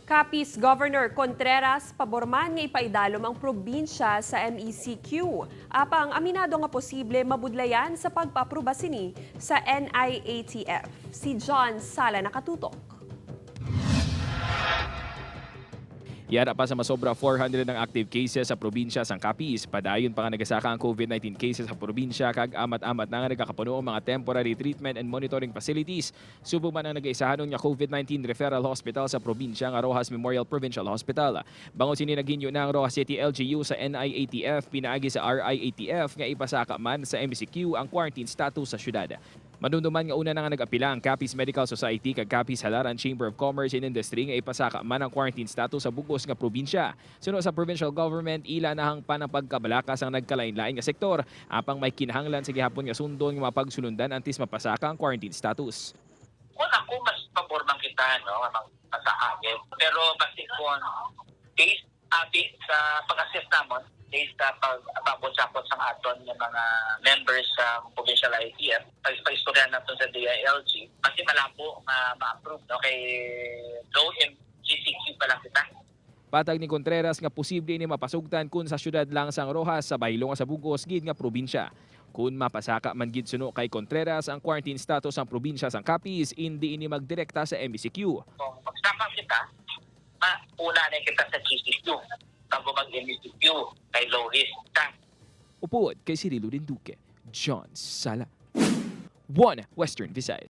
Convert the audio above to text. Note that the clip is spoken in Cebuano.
Capiz Governor Contreras pabor man nga ipaidalom ang probinsya sa MECQ. Apang aminado nga posible mabudlayan sa pagpaapruba sini sa NIATF. Si John Sala nakatutok. Yara pa sa masobra 400 ang active cases sa probinsya sang Capiz. Padayon pa nga nagasaka ang COVID-19 cases sa probinsya kag amat-amat na nga nagkakapuno ang mga temporary treatment and monitoring facilities. Subong man ang nag-aisahanon nga COVID-19 referral hospital sa probinsya nga Roxas Memorial Provincial Hospital. Bangod sini, naghinyo na ang Roxas City LGU sa NIATF pinaagi sa RIATF nga ipasaka man sa MECQ ang quarantine status sa syudad. Madumduman nga una na nga nag-apila ang Capiz Medical Society kag Capiz Halaran Chamber of Commerce and Industry nga ipasaka man ang quarantine status sa bugos nga probinsya. Suno sa provincial government, ila na hangpan ang pagkabalakas ang nagkalain-lain nga sektor apang may kinahanglan sa gihapon nga sundon nga mapagsulundan antes mapasaka ang quarantine status. Kung ako, mas pabor man kita, no, nga magpasaka. Pero basta kung based abi sa pag-assess namon, based sa pag-abot-sapot sa aton ng mga members sa provincial IATF, pag pag-istorya naton sa DILG, kasi malabo nga ma-approve, no, kay low MGCQ pa lang kita. Patag ni Contreras nga posible ni mapasugtan kun sa syudad lang sang Roxas sa baylo nga sa bugos gid nga probinsya. Kun mapasaka man gid suno kay Contreras ang quarantine status ang probinsya sang Capiz, hindi ini magdirekta sa MECQ. Kung magsaka kita, mauna na kita sa GCQ bago mag-MECQ kay low risk ka. Upod kay Cirilo Rinduque, John Sala. 1 Western Visayas.